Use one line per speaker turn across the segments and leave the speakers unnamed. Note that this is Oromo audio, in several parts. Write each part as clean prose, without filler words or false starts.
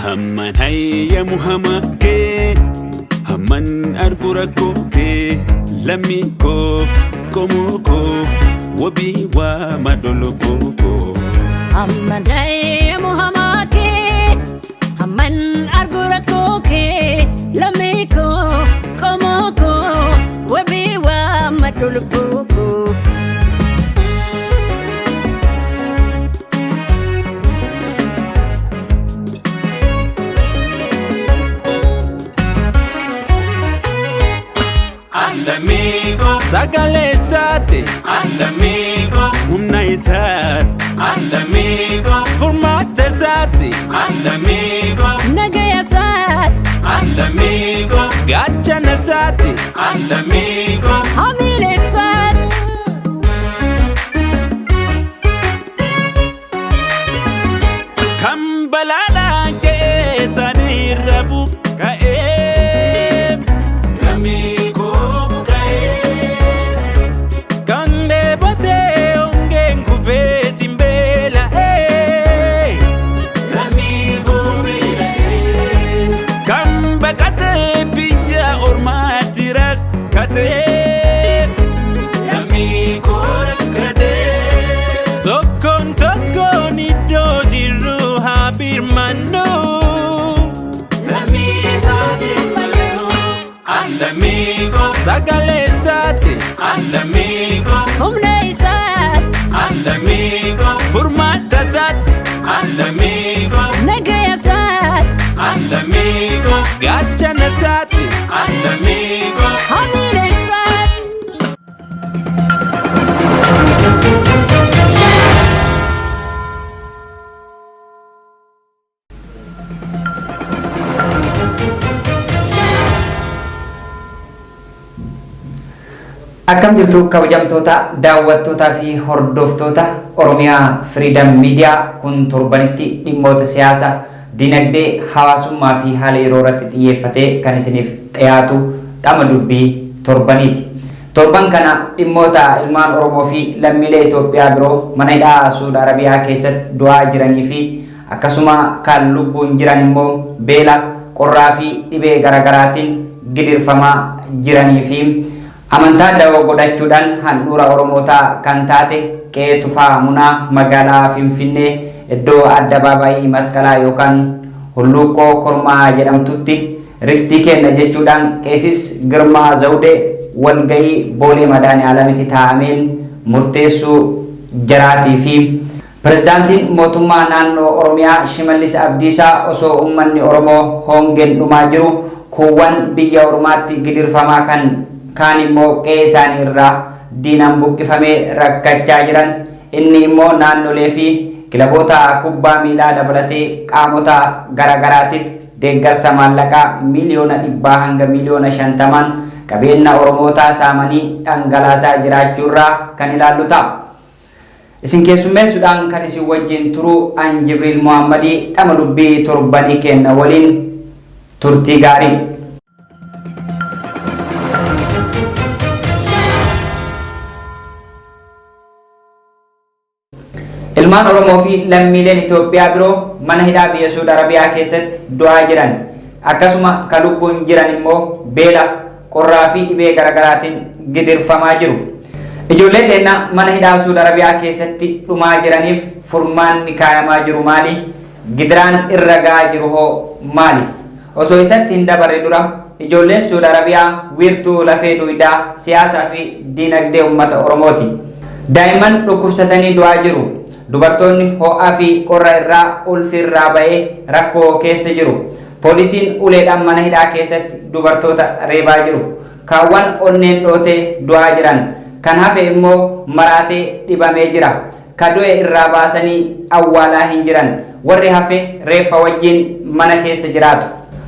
Hamman hayyamu hamaa kee, hamman argu rakkoo kee, lammii koo, qomoo koo, wabii waa madoloboo koo.
Hamman hayyamu hamaa kee, hamman argu rakkoo kee, lammii koo, qomoo koo, wabii waa maddu lubbuu koo.
Alamigo sagalee isaati, Alamigo humna isaati, Alamigo furmaata isaati, Alamigo
Nagaya isaati,
Alamigo gaachana isaati, Alamigo
hamiilee isaati.
Kan balaadhaan ka'ee isaanii buqqa'ee. Lammii koo buqqa'ee. Kan dheebotee hongeen kufeetiin beela'ee. Lammii koo beela'ee. Kan baqatee biyya ormaatti rakkatee. Lammii koo rakkatee. Tokkoon tokkoon iddoo jirru haa birmannu. Lammii haa birmannu. Alamigo sagalee isaati. Alamigo
Humna isaati,
Alamigo furmaata isaati. Alamigo
nagaya isaati,
Alamigo gaachana isaati. Alamigo
hamiilee isaati.
Akkam jirtu kabajamtoota daawwattootaa fi hordoftoota Oromiyaa Freedom Media? Kun torbanitti dhimmoota siyaasa, dinagdee, hawaasummaa fi haala yeroo irratti xiyyeeffatee kan isiniif dhiyaatu dhama dubbii torbaniiti. Torban kana dhimmoota ilmaan Oromoo fi lammiilee Itoophiyaa biroo mana hidhaa Suud Arabiyaa keessatti du'aa jiranii fi akkasuma kan lubbuun jiran immoo beela, qorraa fi dhibee garaagaraatiin gidirfamaa jiranii fi amantaa dawoo godhachuudhaan handhuura Oromootaa kan taate qe'ee Tufaa Munaa magaalaa Finfinnee iddoo addabaabaayii Masqalaa yookaan Hulluuqqoo Kormaa jedhamtutti ristii kenna jechuudhaan qeesis Girmaa Zawudee walgayii Boolee Madaani'aalamitti taa'ameen murteessuu jaraatii fi Pirezidaantiin mootummaa naannoo Oromiyaa Shimallis Abdiisaa osoo uummanni Oromoo hongeen dhumaa jiru, kuuwwan biyya ormaatti gidirfamaa, kan kaan immoo qe'ee isaanii irraa diinaan buqqifamee rakkachaa jiran, inni immoo naannolee fi kilaboota kubbaa miilaa dabalatee qaamota garaagaraatiif deeggarsa maallaqaa 100,000,000 hanga 50,000,000 qabeenya Oromootaa saamanii dhangalaasaa jiraachuurraa kan ilaallu ta'a. Isin keessummeessuudhaan kan isin wajjin turu an Jibriil Muhammadii. Dhama dubbii torbanii kenna waliin turtii gaarii. Ilmaan Oromoo fi lammiileen Itoophiyaa biroo mana hidhaa biyya Suud Arabiyaa keessatti du'aa jiran, akkasuma kan lubbuun jiran immoo beela, qorraa fi dhibee garaagaraatiin gidirfamaa jiru. Ijoollee teenna mana hidhaa Suud Arabiyaa keessatti dhumaa jiraniif furmaanni kaayamaa jiru maali? Gidiraan irra ga'aa jiru hoo maali? Osoo isatti hin dabarre dura, ijoolleen Suud Arabiyaa wiirtuu lafee dugdaa siyaasaa fi diinagdee uummata Oromooti. Daa'imman dhukkubsatanii du'aa jiru. Dubartoonni ho'aa fi qorra irraa ulfi irraa ba'ee rakkoo keessa jiru. Poolisiin uleedhaan mana hidhaa keessatti dubartoota reebaa jiru. Kaawwan onneen dhootee du'aa jiran. Kan hafe immoo maraatee dhibamee jira. Ka du'e irraa baasanii awwaalaa hin jiran. Warri hafe reeffa wajjin mana keessa jiraatu.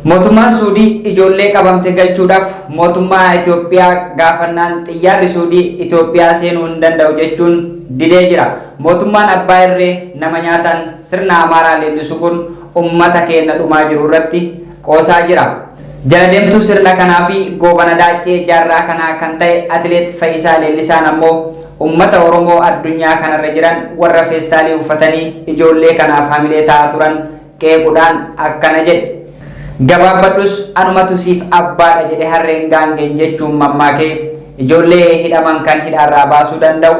Mootummaan Suudii ijoollee qabamte galchuudhaaf mootummaa Itoophiyaa gaafannaan xiyyaarri Suudii Itoophiyaa seenuu hin danda'u jechuun didee jira. Mootummaan abbaa irree nama nyaataan sirna Amaaraa leellisu kun ummata keenya dhumaa jiru irratti qoosaa jira. Jala deemtuu sirna kanaa fi Goobana Daaccee jaarraa kanaa kan ta'e Atileet Fayisaa Leellisaan ammoo ummata Oromoo addunyaa kanarra jiran warra feestaalii uffatanii ijoollee kanaaf hamilee ta'aa turan qeequudhaan akkana jedhe. Gabaabbadhus anumatu siif abbaadha jedhe harreen gaangeen jechuun mammaakee ijoollee hidhaman kan hidhaarraa baasuu danda'u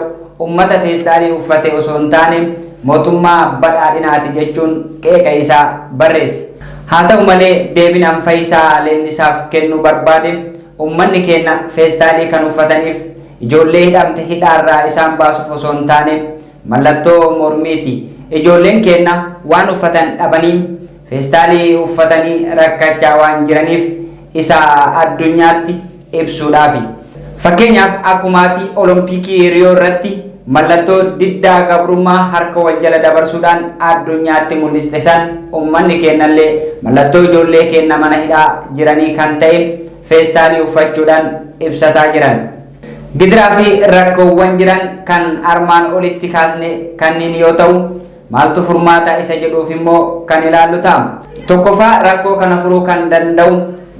ummata feestaalii uffate osoo hin taane mootummaa badhaadhinaati jechuun qeeqa isaa barreesse. Haa ta'u malee deebiin an Fayisaa Leellisaaf kennuu barbaade ummanni keenya feestaalii kan uffataniif ijoollee hidhamte hidhaarraa isaan baasuuf osoo hin taane mallattoo mormiiti. Ijoolleen keenya waan uffatan dhabanii feestaalii uffatanii rakkachaa waan jiraniif isa addunyaatti ibsuudhaafi. Fakkeenyaaf akkumaatii Olompikii Riyoo irratti mallattoo diddaa gabrummaa harka wal jala dabarsuudhaan addunyaatti mul'iste san ummanni keenyallee mallattoo ijoollee keenya mana hidhaa jiranii kan ta'e feestaalii uffachuudhaan ibsataa jiran. Gidiraa fi rakkoowwan jiran kan armaan olitti kaasne kanneen yoo ta'u maaltu furmaata isa jedhuuf immoo kan ilaallu ta'a. Tokkoffaa rakkoo kana furuu kan danda'u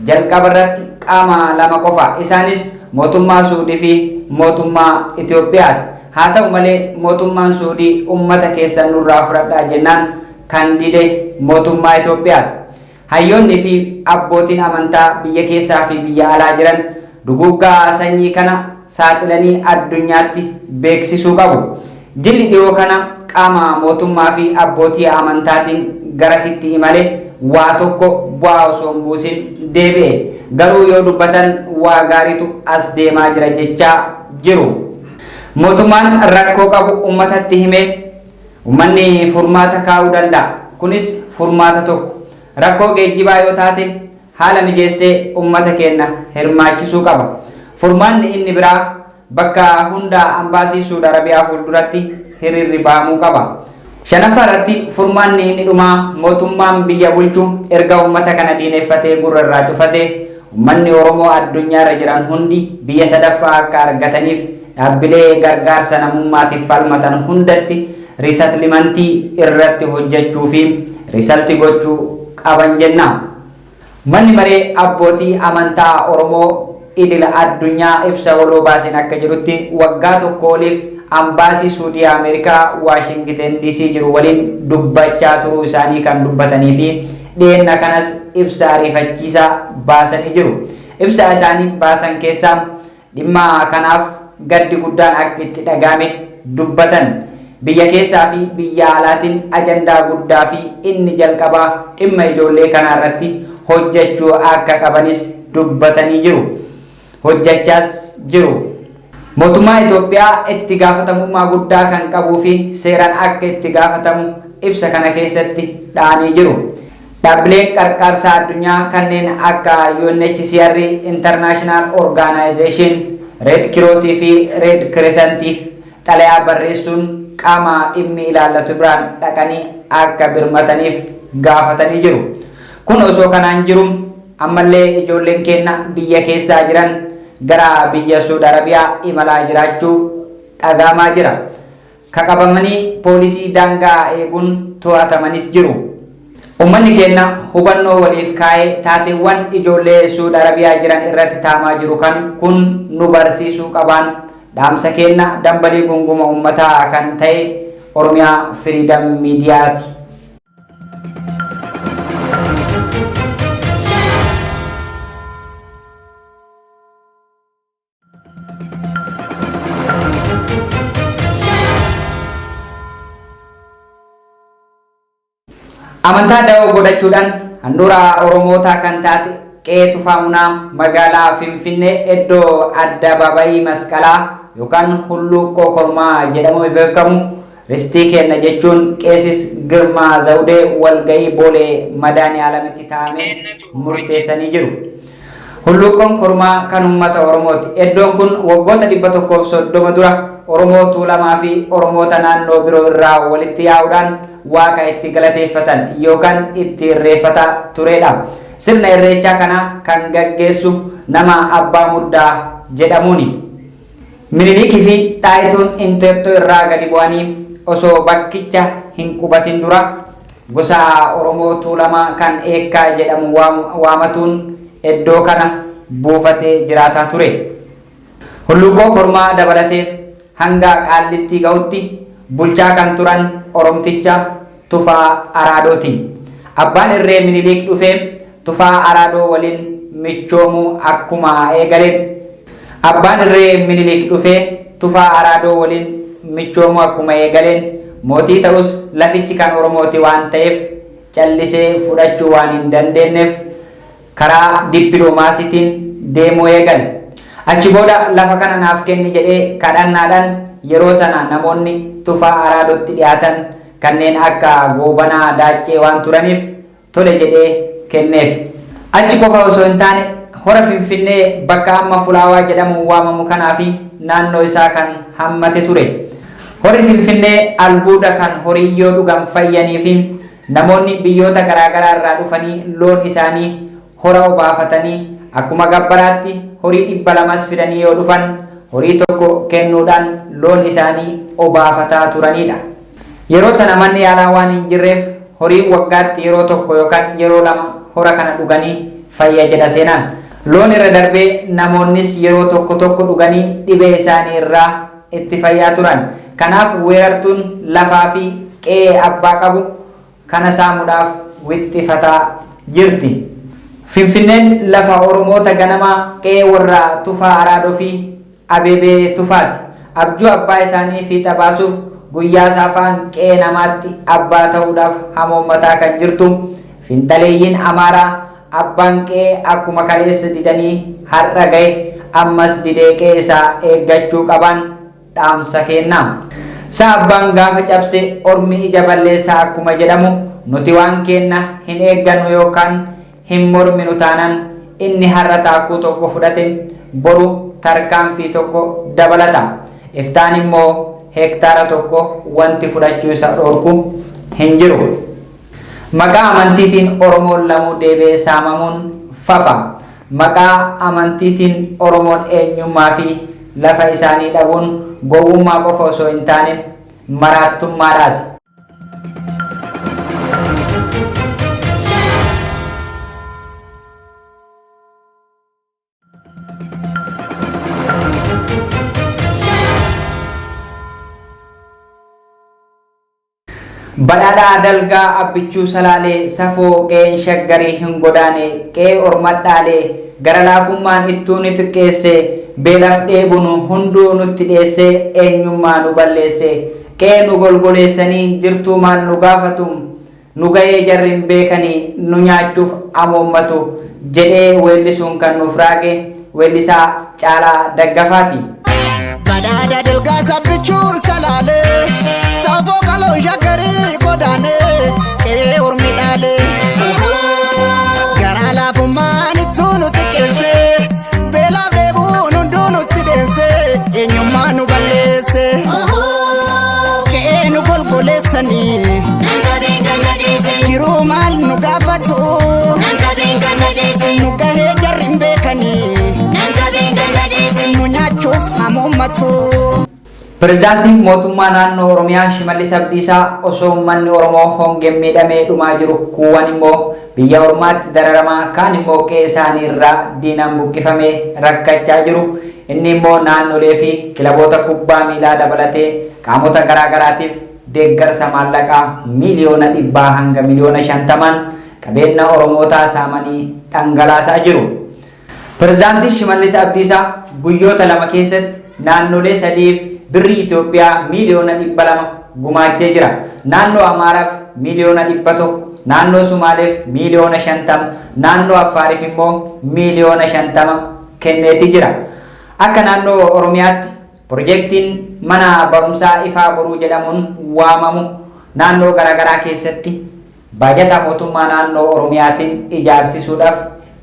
jalqaba irratti qaama lama qofa. Isaanis mootummaa Suudii fi mootummaa Itoophiyaati. Haa ta'u malee mootummaan Suudii uummata keessan nurraa fudhadhaa jennaan kan dide mootummaa Itoophiyaati. Hayyoonni fi abbootiin amantaa biyya keessaa fi biyya alaa jiran duguuggaa sanyii kana saaxilanii addunyaatti beeksisuu qabu. Jilli dhiyoo kana qaama mootummaa fi abbootii amantaatiin garasitti imale waa tokko bu'aa osoo hin buusin deebi'e. Garuu yoo dubbatan waa gaariitu as deemaa jira jechaa jiru. Mootummaan rakkoo qabu uummatatti himee uummanni furmaata kaa'uu danda'a. Kunis furmaata tokko. Rakkoo geejjibaa yoo taate haala mijeessee uummata keenya hirmaachisuu qaba. Furmaanni inni biraa bakka hunda ambaasii Suudi Arabiyaa fuulduratti hiriirri bahamuu qaba. Shanaffaa irratti furmaanni inni dhumaa mootummaan biyya bulchu erga uummata kana diineffatee gurra irraa cufatee uummanni Oromoo addunyaarra jiran hundi biyya sadaffaa akka argataniif dhaabbilee gargaarsa namummaatiif falmatan hundatti resettlementii irratti hojjechuu fi resettle gochuu qaban jenna. Manni maree abbootii amantaa Oromoo idil addunyaa ibsa waloo baaseen akka jedhutti waggaa tokko oliif ambaasii Suudii Ameerikaa Waashingiten DC jiru waliin dubbachaa turuu isaanii kan dubbatanii fi dhiyenna kanas ibsa ariifachiisaa baasanii jiru. Ibsa isaanii baasan keessaa dhimma kanaaf gaddi guddaan akka itti dhagame dubbatan. Biyya keessaa fi biyya alaatiin ajandaa guddaa fi inni jalqabaa dhimma ijoollee kanaa irratti hojjechuu akka qabanis dubbatanii jiru. Hojjechaas jiru. Mootummaa Itoophiyaa itti gaafatamummaa guddaa kan qabuu fi seeraan akka itti gaafatamu ibsa kana keessatti dha'anii jiru. Dhaabbileen qarqaarsaa addunyaa kanneen akka UNHCR, International Organization, Red Cross fi Red Crescentiif xalayaa barreessuun qaama dhimmi ilaallatu biraan dhaqanii akka birmataniif gaafatanii jiru. Kun osoo kanaan jiru ammallee ijoolleen keenya biyya keessaa jiran gara biyya Suudi Arabiyaa imalaa jiraachuu dhagahamaa jira. Kaqabamanii poolisii daangaa eeguun to'atamanis jiru. Uummanni keenya hubannoo waliif kaa'ee taateewwan ijoollee Suudi Arabiyaa jiran irratti taamaa jiru kan kun nu barsiisuu qabaan dhaamsa keenya dambalii gunguma uummataa kan ta'e Oromiyaa Freedom Miidiyaati. Amantaa da'oo godhachuudhaan handhuura Oromootaa kan taate Qe'ee Tufaamunaa magaalaa Finfinnee iddoo addabaabayii Masqalaa yookaan Hulluuqqoo Kormaa jedhamuun beekamu ristii kenna jechuun qeesis Girmaa Zawudee walgahii Boolee Madaani'aalamitti taa'amee murteessanii jiru. Hulluuqqoon Kormaa kan uummata Oromooti. Iddoon kun waggoota 130 dura Oromoo Tuulamaa fi Oromoota naannoo biroo irraa walitti yaa'uudhaan waaqa itti galateeffatan yookaan itti irreeffataa turedha. Sirna Irreechaa kana kan gaggeessu nama Abbaa Muddaa jedhamuuni. Minilikii fi Xaayituun Inxooxxoo irraa gadi bu'anii osoo bakkicha hin qubatin dura gosa Oromoo Tuulamaa kan Eekkaa jedhamu waamatuun iddoo kana buufatee jiraataa ture. Hulluuqqoo Kormaa dabalatee hanga Qaallittii ga'utti bulchaa kan turan Oromticha Tufaa Araadooti. Abbaan irree Miniliik dhufee Tufaa Araadoo waliin michoomuu akkuma eegaleen Abbaan irree Minilik dhufee Tufaa Araadoo waliin michoomuu akkuma eegaleen mootii ta'us lafichi kan Oromooti waan ta'eef callisee fudhachuu waan hin dandeenyeef karaa dippiloomaasiitiin deemuu eegale. Achi booda lafa kana naaf kenni jedhee kadhannaadhaan yeroo sana namoonni Tufaa Araadootti dhiyaatan kanneen akka Goobanaa Daaccee waan turaniif tole jedhee kenneef. Achi qofa osoo hin taane hora Finfinnee bakka amma Fulaawaa jedhamuun waamamu kanaa fi naannoo isaa kan hammate ture. Horri Finfinnee albuuda kan horii yoo dhugan fayyanii fi namoonni biyyoota garaagaraa irraa dhufanii loon isaanii hora obaafatanii akkuma gabbaraatti horii 200s fidanii yoo dhufan horii tokko kennuudhaan loon isaanii obaafataa turanidha. Yeroo sana manni yaalaa waan hin jirreef horiin waggaatti yeroo tokko yookaan yeroo lama hora kana dhuganii fayya jedha seenaan. Loon irra darbee namoonnis yeroo tokko tokko dhuganii dhibee isaanii irraa itti fayyaa turan. Kanaaf weerartuun lafaa fi qe'ee abbaa qabu kana saamuudhaaf wixxifataa jirti. Finfinneen lafa Oromoota ganamaa qe'ee warra Tufaa Araadoo fi Abeebee Tufaati. Abjuu abbaa isaanii fiixa baasuuf guyyaa saafaan qe'ee namaatti abbaa ta'uudhaaf hamoommataa kan jirtu finxaleeyyiin Amaaraa abbaan qe'ee akkuma kaleessa didanii har'a ga'e ammas didee qe'ee isaa eeggachuu qaban dhaamsa kenna. Sa abbaan gaafa cabse ormi ija balleessaa akkuma jedhamu nuti waan keenna hin eeggannu yookaan hin morminu taanaan inni har'a taakuu tokko fudhate boru tarkaanfii tokko dabalata. Iftaan immoo hektaara tokko wanti fudhachuu isa dhorku hin jiru. Maqaa amantiitiin Oromoon lamuu deebi'ee saamamuun fafa. Maqaa amantiitiin Oromoon eenyummaa fi lafa isaanii dhabuun gowwummaa qofa osoo hin taane maraattummaadhaas. Badhaadhaa Dalgaa Abbichuu Salaalee safoo qe'een Shaggarii hin godaane qe'ee ormadhaalee gara laafummaan ittuu ni xiqqeesse beelaf dheebunu hunduu nutti dheesse eenyummaa nu balleesse qe'ee nu golgoleessanii jirtuu maal nu gaafatu nu ga'ee jarri hin beekanii nu nyaachuuf amoommatu jedhee weellisuun kan nuuf raage weellisaa Caalaa Daggafaati.
Badhaadha Dalgaa Abbichuu Salaalee safoo qaloo Shaggarii godaanee qe'ee ormi dhaalee. Garaa laafummaan ittuu nu xiqqeesse beelaaf dheebuun hunduu nutti deense eenyummaa nu balleesse. Qe'ee nu golgoleessanii jiruu maal nu gaafatu nu gahee jarri hin beekanii nu nyaachuuf hamuummatu.
Pirezidaantiin mootummaa naannoo Oromiyaa Shimallis Abdiisaa osoo uummanni Oromoo hongeen miidhamee dhumaa jiru kuuwwan immoo biyya ormaatti dararamaa kaan immoo qe'ee isaanii irraa diinaan buqqifamee rakkachaa jiru. Inni immoo naannolee fi kilaboota kubbaa miilaa dabalatee qaamota garaagaraatiif deeggarsa maallaqaa miiliyoona 100 hanga miliyoona 50n qabeenya Oromootaa saamanii dhangalaasaa jiru. Pirezidaanti Shimallis Abdiisaa guyyoota 2 keessatti naannolee sadiif birrii Itoophiyaa miiliyoona 200 gumaachee jira. Naannoo Amaaraaf miiliyoona 100, naannoo Sumaaleef miiliyoona 50, naannoo Affaariif immoo miiliyoona 50 kenneeti jira. Akka naannoo Oromiyaatti Pirojektiin mana barumsaa Ifaa Boruu jedhamuun waamamu naannoo garaagaraa keessatti baajata mootummaa naannoo Oromiyaatiin ijaarsisuudhaaf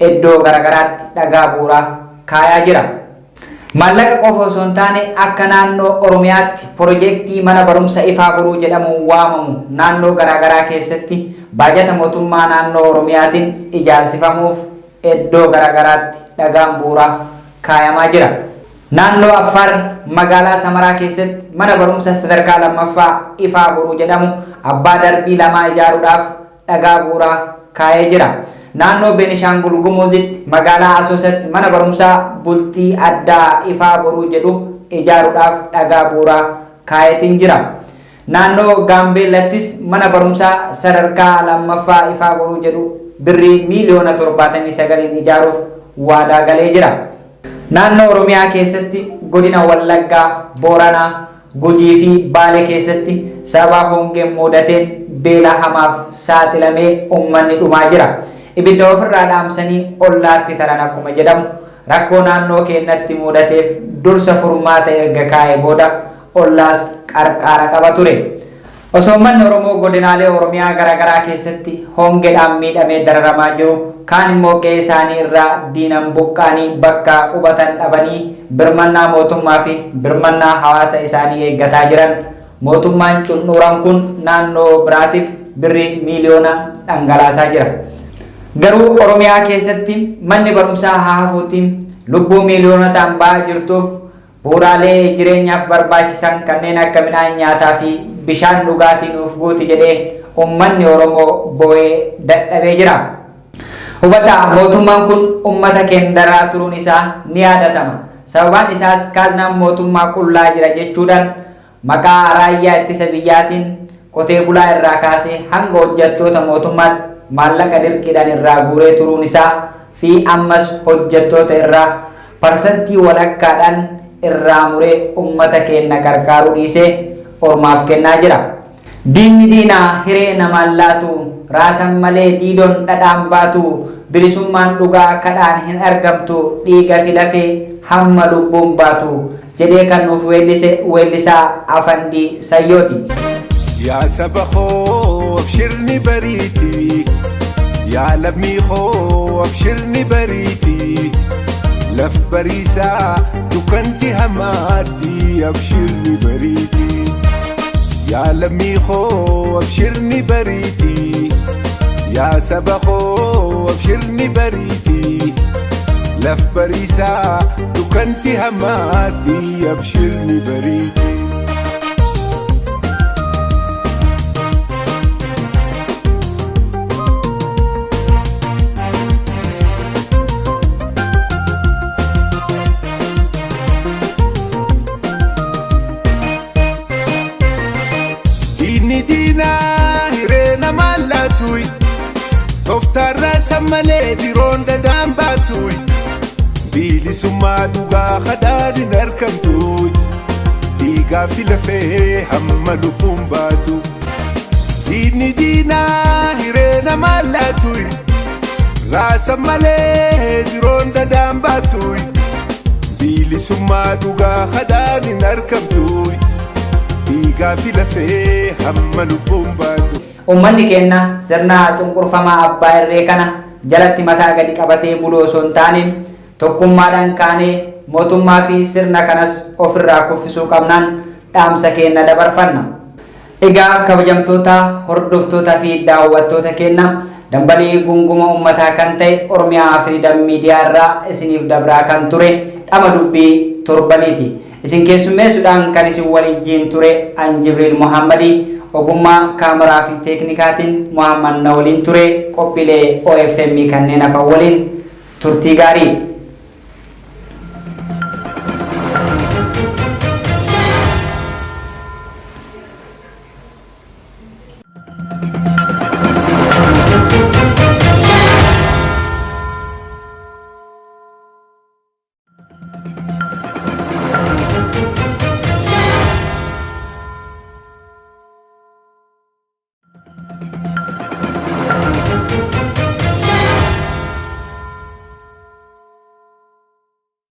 iddoo garaagaraatti dhagaa bu'uuraa kaayaa jira. Maallaqa qofa osoo hin taane akka naannoo Oromiyaatti piroojeektii mana barumsa Ifaa Boruu jedhamuun waamamu naannoo garaagaraa keessatti baajata mootummaa naannoo Oromiyaatiin ijaarsifamuuf iddoo garaagaraatti dhagaan bu'uuraa kaayamaa jira. Naannoo Affaar magaalaa Samaraa keessatti mana barumsa sadarkaa lammaffaa Ifaa Boruu jedhamu abbaa darbii lamaa ijaaruudhaaf dhagaa bu'uuraa kaayee jira. Naannoo Beenishaangul Gumuuzitti magaalaa Asoosatti mana barumsaa bultii addaa Ifaa Boruu jedhu ijaaruudhaaf dhagaa bu'uuraa kaayetiin jira. Naannoo Gaambeellattis mana barumsaa sadarkaa lammaffaa Ifaa Boruu jedhu birrii miiliyoona 79 ijaaruuf waadaa galee jira. Naannoo Oromiyaa keessatti godina Wallaggaa, Booranaa, Gujii fi Baalee keessatti sababa hongeen mudateen beela hamaaf saaxilamee uummanni dhumaa jira. Ibidda ofirraa dhaamsanii ollaatti taran akkuma jedhamu rakkoo naannoo keenyatti mudateef dursa furmaata erga kaa'ee booda ollaas qarqaara qaba ture. Osoo uummanni Oromoo godinaalee Oromiyaa garaagaraa keessatti hongeedhaan miidhamee dararamaa jiru, kaan immoo qe'ee isaanii irraa diinan buqqaanii bakka qubatan dhabanii birmannaa mootummaa fi birmannaa hawaasa isaanii eeggataa jiran, mootummaan cunnuuraan kun naannoo biraatiif birrii miiliyoona dhangalaasaa jira. Garuu Oromiyaa keessatti manni barumsaa haa hafuutti lubbuu miiliyoonotaan ba'aa jirtuuf bu'uuraalee jireenyaaf barbaachisan kanneen akka midhaan nyaataa fi bishaan dhugaatii nuuf guuti jedhee uummanni Oromoo boo'ee dadhabee jira. Hubadhaa, mootummaan kun uummata keenya daraa turuun isaa ni yaadatama. Sababaan isaas kaaznaan mootummaa qullaa jira jechuudhaan maqaa raayyaa ittisa biyyaatiin qotee bulaa irraa kaasee hanga hojjettoota mootummaatti maallaqa dirqiidhaan irraa guuree turuun isaa fi ammas hojjettoota irraa parsantii walakkaadhaan irraa muree uummata keenya qarqaaruu dhiisee ormaaf kennaa jira. Diinni diinaa hiree namaan laatu, raasan malee diidoon dhadhaan baatu, bilisummaan dhugaa kadhaan hin argamtu, dhiiga fi lafee hamma lubbuun baatu jedhee kan nuuf weellise weellisaa Afandii Sayyooti.
Yaa saba koo abshirni bariiti, yaa lammii koo abshirni bariiti, laf bariisaa dukkanti hamaatti abshirni bariiti. Yaa lammii koo abshirni bariiti, yaa saba koo abshirni bariiti, laf bariisaa dukkanti hamaatti abshirni bariiti. Diinni diinaa hiree namaan laatuyi, tooftaarraa sammalee diroon dadaan baatuyi, bilisummaa dhugaa kadhaan hin argamtuyi, dhiigaa fi lafee hamma lubbuun baatu. Diinni diinaa hiree namaan laatuyi, raasa malee diroon dadaan baatuyi, bilisummaa dhugaa kadhaan hin argamtuyi. Dhiigaa fi lafee hamma lubbuun baatu.
Uummanni keenya sirna cunqurfamaa abbaa irree kana jalatti mataa gadi qabatee buluu osoo hin taane tokkummaadhaan kaanee mootummaa fi sirna kanas ofirraa kuffisuu qabnaan dhaamsa keenya dabarfanna. Egaa kabajamtoota hordoftoota fi daawwattoota keenya dambalii gunguma uummataa kan ta'e Oromiyaa Freedom Media irraa isiniif dabraa kan ture dhama dubbii torbaniiti. Isin keessummeessuudhaan kan isin waliin ture an Jibriil Muhammadii, ogummaa kaameraa fi teeknikaatiin Muhammad na waliin ture, qophiilee OFM kanneen hafan waliin turtii gaarii.